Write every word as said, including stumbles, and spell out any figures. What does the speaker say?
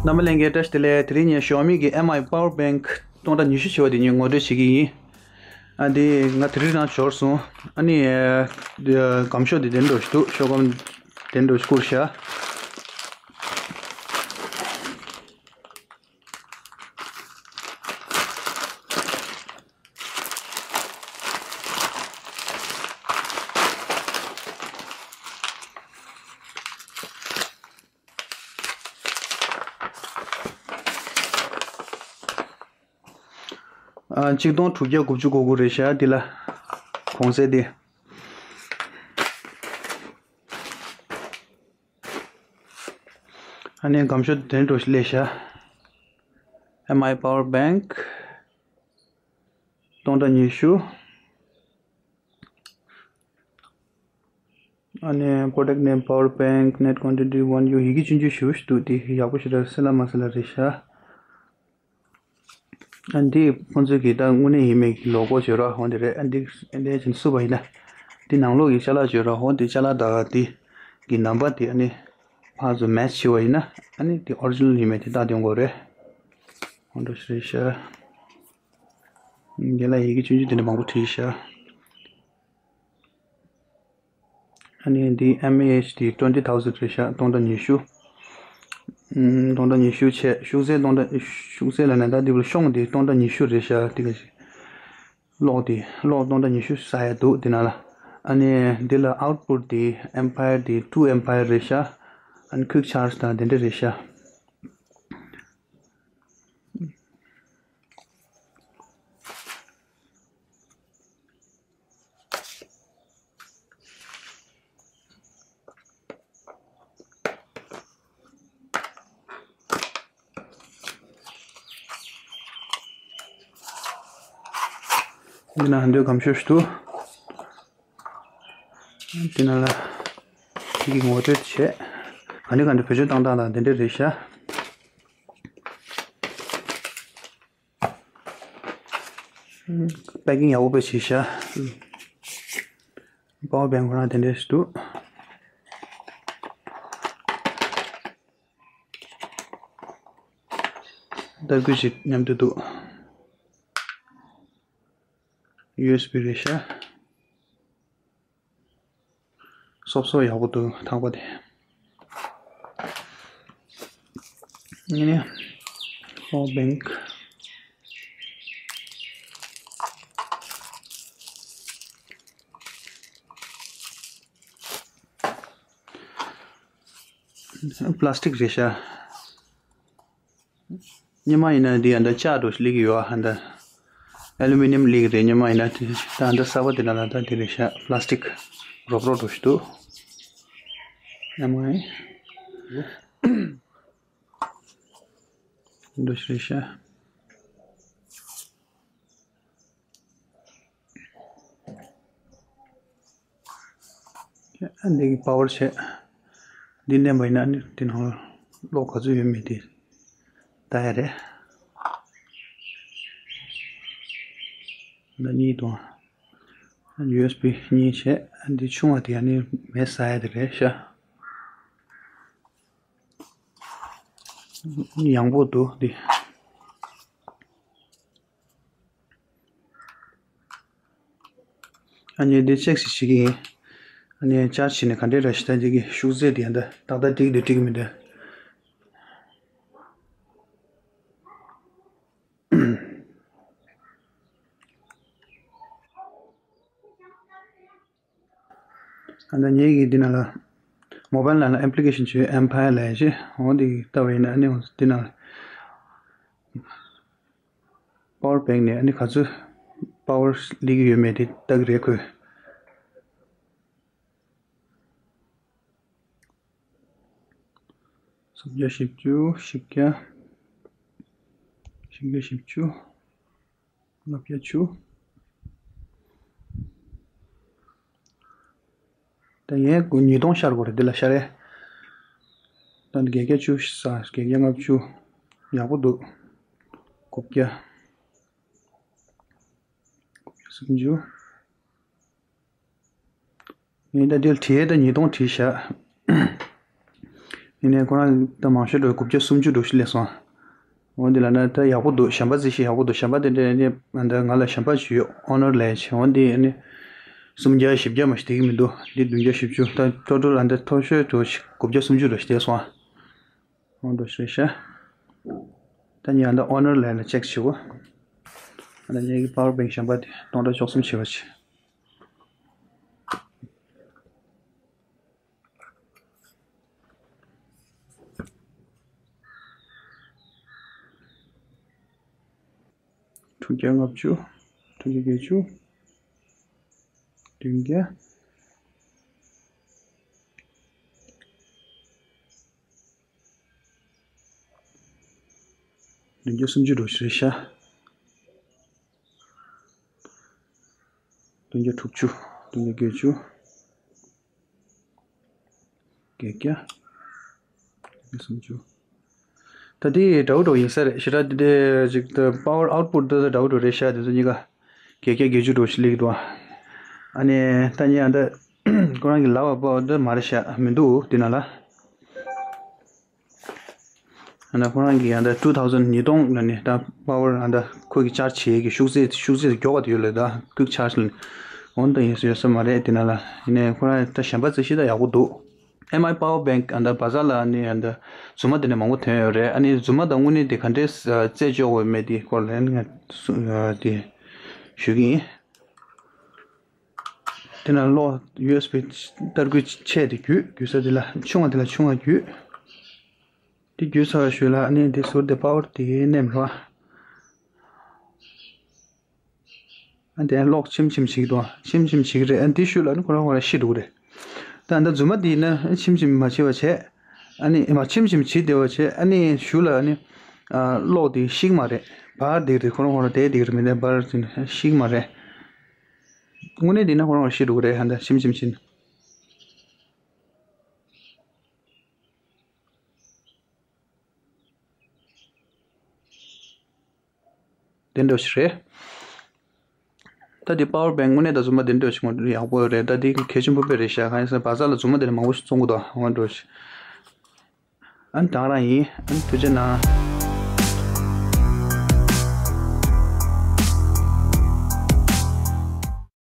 རྣམ་པ་ལྷན་རྒྱས་བཀྲ་ཤིས་བདེ་ལེགས། དེ་རིང་ངས་Xiaomi་གི་Mi Power Bank་སྟོང་ཕྲག་ཉི་ཤུ་བྱས་པ་དེ་ངས་ངོ་སྤྲོད་བྱེད་ཀྱི་ཡིན། ཨ་འདི་ང་དེ་རིང་རང་འབྱོར་སོང་། ཨ་ནི་ཨ་སྒམ་ཤོག་དེ་དེ་འདྲ་ཞིག་འདུག་ཤོག་སྒམ་དེ་འདྲ་ཞིག་བསྐུར་བཞག་ཨ་གཅིག་སྟོང་དྲུག་བརྒྱ་དགུ་བཅུ་གོ་དགུ་རེད་ཤག་འདི་ལ་གོང་ཚད་འདི། ཨ་ནི་སྒམ་ཤོག་དེ་འདྲ་སླེབས་ཤག Mi Power Bank་སྟོང་ཕྲག་ཉི་ཤུ། ཨ་ནི་product name power bank, net quantity one U། ཡི་གེ་ཆུང་ཆུང་ཞེ་པོ་ཞིག་འདུག་འདི་ཡག་པོ་ཞེ་དྲག་སེ་ལ་མ་སེ་ལ་རེད་ཤག་ཨ་འདི་ཁོང་ཚོས་ཀྱི་ད་དངོས་གནས་ཡིན་མིན་གྱི་ལོ་གོ་བྱོས་ར་ཧོ། འདི་རེད། ཨ་འདི་ཨ་འདི་བྱས་ནས་བསུབ་པ་ཡིན་ན། འདི་ནང་ལོགས་ཀྱི་ཅ་ལག་བྱོས་ར་ཧོ། འདི་ཅ་ལག་དང་འདི་གི་ནམ་བར་འདི་ཨ་ནི་ཕར་ཚུར་match་བྱས་པ་ཡིན་ན། ཨ་ནི་འདི་original་ཡིན་མིན་དེ་བལྟ་ཡོང་དགོས་རེད། ཧོ་འགྲོ་ཤི་རེད་ཤག་འདི་ལ་ཡི་གེ་ཆུང་ཆུང་དེ་འདྲ་མང་པོ་བྲིས་ཤག་ཨ་ནི་འདི་M A H་འདི་twenty thousand་རེད་ཤག་སྟོང་ཕྲག་ཉི་ཤུ། ཨུམ། སྟོང་ཕྲག་ཉི་ཤུ་བྱས། ཤུགས་ཚད་སྟོང་ཕྲག་ཤུགས་ཚད་ལབ་ན་ད་འདི་བོ་ཤོང་འདི་སྟོང་ཕྲག་ཉི་ཤུ་རེད་ཤག་འདི་ག་ཞིག་གློག་འདི་གློག་སྟོང་ཕྲག་ཉི་ཤུ་ཟ་ཡ་འདུག་འདི་ནང་ལ། ཨ་ནི་འདི་ལ་output་འདི་Ampere་འདི་two Ampere་རེད་ཤག་ཨ་ནི་quick charge་དང་དེ་འདྲ་རེད་ཤག་འདི་ན་འདོད་སྒམ་ཤོག་ཞིག་འདུག་འདི་ན་ལ་འདི་གི་ངོ་སྤྲོད་བྱས། ག་འདྲ་ག་འདྲ་བེད་སྤྱོད་བཏང་སྟངས་དང་དེ་འདྲ་རེད་ཤག་པེ་ཀིང་ཡག་པོ་དཔེ་བྱས་ཤག་པ་ཝར་བེང་ཁོ་རང་དེ་འདྲས་འདུག་ལྟ་སྐུལ་ཞིག་མཉམ་དུ་འདུག་ཡུ་ཨེས་བི་རེད་ཤག་སོབ་སོབ་ཡག་པོ་འདུག་ཐག་པ་དེ། ཨ་ནི་པ་ཝར་བེང་། པ་ལ་སི་ཊིག་རེད་ཤག་སྔོན་མ་ཡིན་ན་འདི་ཨ་འདྲ་ལྕགས་འདྲ་ཞིག་སླེབས་ཀྱི་ཡོད། ཨ་འདྲ་ཨ་ལུ་མི་ནིམ་སླེབས་ཀྱི་རེད། སྔོན་མ་ཡིན་ན་དེ་ད་ཨ་འདྲ་གསར་པ་དེ་ལ་ལ་ད་དེ་རེད་ཤག་པ་ལ་སི་ཊིག་རོབ་རོབ་འདྲ་ཞིག་འདུག་ཨ་མ་ཨེ་འདྲ་ཞིག་རེད་ཤག་འདི་གི་པ་ཝར་བྱས། འདི་མནན་པ་ཡིན་ན་ནི་འདི་ནང་ལ་གློག་ག་ཚོད་ཡོད་མེད་དེ་ལྟ་ཡ་རེད། འདི་གཉིས་དང་། ཡུ་ཨེས་བི་གཉིས་བྱས། འདི་ཆུང་བ་དེ་ཡང་ནི་མེ་ཟ་ཡ་དེ་རེད་ཤག་ཡང་པོ་འདུག་འདི། ཨ་ནི་འདི་ཅེག་ཞིག་བྱེད་ཀྱི་ཡིན། ཨ་ནི་ཅར་ཇི་བྱས་ནས་ག་འདྲས་རེད་ཤག་ད་འདི་གི་ཤུགས་ཚད་དེ་ཡང་ད་ཏག་ཏག་འགྲིག་འདུག་འགྲིག་གི་མི་འདུག་ཨ་ད་ངེད་ཀྱིས་འདི་ནང་ལ་མོ་བལ་ནང་ལ་ཨེ་པི་ལི་ཀེ་ཤན་བྱོས། ཨེམ་ཕ་ཡར་ལབ་ཡ་ཅིག་འོ་འདི་ལྟ་བ་ཡིན་ན་ཨ་ནི་འོ་འདི་ནང་ལ་པ་ཝར་བེང་ནས་ཨ་ནི་ག་ཚོད་པ་ཝར་སླེབས་ཀྱི་ཡོད་མེད་དེ་ལྟ་གི་རེད་ཁོས། སུམ་བརྒྱ་བཞི་བཅུ། བཞི་བརྒྱ། བཞི་བརྒྱ་བཞི་བཅུ། ལྔ་བརྒྱ་བཅུ། ད་ངས་དགུ་ཉིས་སྟོང་ཤར་དགོས་རེད་འདི་ལ་ཤར་རེད། ད་འདི་བརྒྱད་བརྒྱ་བཅུ་ས་བརྒྱད་བརྒྱ་ལྔ་བཅུ། ཡག་པོ་འདུག་དགུ་བརྒྱ། དགུ་བརྒྱ་སུམ་ཅུ། ངས་ད་འདིར་བྲིས་ད་ཉིས་སྟོང་བྲིས་བཞག་ཡིན་ནའི་ཁོ་རང་ད་མང་ཤོས་འགྲོ་དགུ་བརྒྱ་སུམ་ཅུ་འགྲོ་ཞིག་སླེབས་སོང་། འོ་འདི་ལ་ན་ད་ཡག་པོ་འདུག་གཞན་པ་རྩིས་ཤིག་ཡག་པོ་འདུག་གཞན་པ་དེ་འདྲ་ནི་ང་ད་ང་ལ་གཞན་པ་ཞིག་ཡོད། ཨོ་ནར་ལས་ཆེ་འོ་འདི་ནི་སུམ་བརྒྱ་བཞི་བརྒྱ་མ་ཞིག་དེ་གི་མི་འདུག་འདི་བདུན་བརྒྱ་བཞི་བཅུ། ད་ཊོ་ཊལ་ཨ་ད་མཐོ་ཤོས་འགྲོ་ཞིག་དགུ་བརྒྱ་སུམ་ཅུ་འགྲོ་ཞིག་སླེབས་སོང་། འོ་འགྲོ་ཞིག་རེད་ཤག་ད་ཉི་ཨ་ད་ཨོ་ནར་ལས་ལ་ཅེག་བྱེད་དགོས། ཨ་ད་ཉི་ཨ་གི་པ་ཝར་བེང་གཞན་པ་དེ་སྟོང་ཕྲག་བཅུ་གསུམ་བྱེད་པ་བྱེད། དྲུག་བརྒྱ་ལྔ་བཅུ། དྲུག་བརྒྱ་བརྒྱད་ཅུ། བདུན་བརྒྱ། བདུན་བརྒྱ་སུམ་ཅུ་འགྲོ་ཞིག་རེད་ཤག་བདུན་བརྒྱ་དྲུག་ཅུ། བདུན་བརྒྱ་བརྒྱད་ཅུ། བརྒྱད་བརྒྱ། བརྒྱད་བརྒྱ་སུམ་ཅུ། ད་དེ་འདྲ་བོ་འདྲ་བོ་ཡིན་ས་རེད། ཞེ་དྲག་དེ་ཅིག་ད་པ་ཝར་ཨའུ་ཊི་པུཊ་དེ་འདྲ་བོ་འདྲ་བོ་རེད་ཤག་དེ་ཚོ་གཉིས་ཀ་བརྒྱད་བརྒྱ་བརྒྱད་ཅུ་འདྲ་བོ་ཞིག་སླེབས་ཀྱི་འདུག་ཨ་ནི་ད་ཉི་ཨ་ད་ཁོ་རང་གི་ལབ་པ་པ་ཝར་དེ་མ་རེད་ཤག་མི་འདུག་དེ་ན་ལ། ཨ་ན་ཁོ་རང་གིས་ཡང་ད་ཊུ་ཐའུ་ཟན་ཉིས་སྟོང་ལ་ནི་ད་པ་ཝར་ཨ་ད་ཁོ་གི་ཆར་ཇི་བྱེད་ཀྱི་ཤུགས་ཚད་ཤུགས་ཚད་མགྱོགས་པ་དེ་ཡོད་ལ་ད་ཀུའིག་ཆར་ཇི་ལ་འོན་ད་ཡིན་ས་ཡོད་ས་མ་རེད། དེ་ན་ལ་ཡིན་ནའི་ཁོ་རང་ད་གཞན་པ་རྩིས་ཤིག་ད་ཡག་པོ་འདུག་ཨེམ་ཨའི་པ་ཝར་བེང་ཨ་ད་བ་ཛར་ལ་ནི་ཨ་ད་རྫུན་མ་དེ་ནས་མང་པོ་ཐོན་ཡོད་རེད། ཨ་ནི་རྫུན་མ་དང་དངོས་གནས་དེ་ག་འདྲས་རྩད་གཅོད་དགོས་མེད་དེ་སྐོར་ལ་ནི་ང་དེ་ཞུ་གི་ཡིན། དེ་ན་གློག་ཡུ་ཨེས་བི་ཏར་སྐུད་ཆེ་དེ་བརྒྱུད་བརྒྱུད་ས་དེ་ལ་ཆུང་བ་དེ་ལ་ཆུང་བ་བརྒྱུད། དེ་བརྒྱུད་ཚར་ཞོར་ལ་ཨ་ནི་དེ་ཟུར་དེ་པ་ཝར་དེ་མནན་རོགས། ཨ་དེ་གློག་ཆེམ་ཆེམ་བྱེད་ཀྱི་འདུག་ཆེམ་ཆེམ་བྱེད་ཀྱི་རེད། ཨ་དེ་ཤུལ་ལ་ཨ་ནི་ཁོ་རང་ཁོ་རང་ཤི་འགྲོ་གི་རེད། ད་ཨ་ད་རྫུན་མ་དེ་ཡིན་ན་ཨ་ཆེམ་ཆེམ་མ་བྱེད་པ་བྱས། ཨ་ནི་མ་ཆེམ་ཆེམ་བྱེད་བསྡད་པ་བྱས། ཨ་ནི་ཤུལ་ལ་ཨ་ནི་ཨ་གློག་དེ་ཤི་གི་མ་རེད། འབར་བསྡད་ཀྱི་རེད། ཁོ་རང་ཁོ་རང་བསྡད་བསྡད་ཀྱི་རེད། མི་འདྲ་འབར་ཤི་གི་མ་རེད། དངོས་གནས་དེ་ན་ཁོ་རང་ཤི་འགྲོ་གི་རེད། ཧ་ད་ཆེམ་ཆེམ་ཕྱིན། དེ་འདྲ་ཞིག་རེད། ད་དེ་པ་ཝར་བེང་དངོས་གནས་ད་རྫུན་མ་དེ་འདྲ་ཞིག་ཡག་པོ་རེད། ད་དེ་གལ་ཆེན་པོ་དཔེ་རེད་ཤག་གང་ཡིན་ཟེར་ན་བ་ཛར་ལ་རྫུན་མ་དེ་འདྲ་མང་པོ་ཞིག་བཙོང་གི་འདུག་འོ་འདྲ་ཞིག་ཨ་ནི་ད་ག་རང་ཡིན། ཨ་ནི་ཐུགས་རྗེ་གནང་།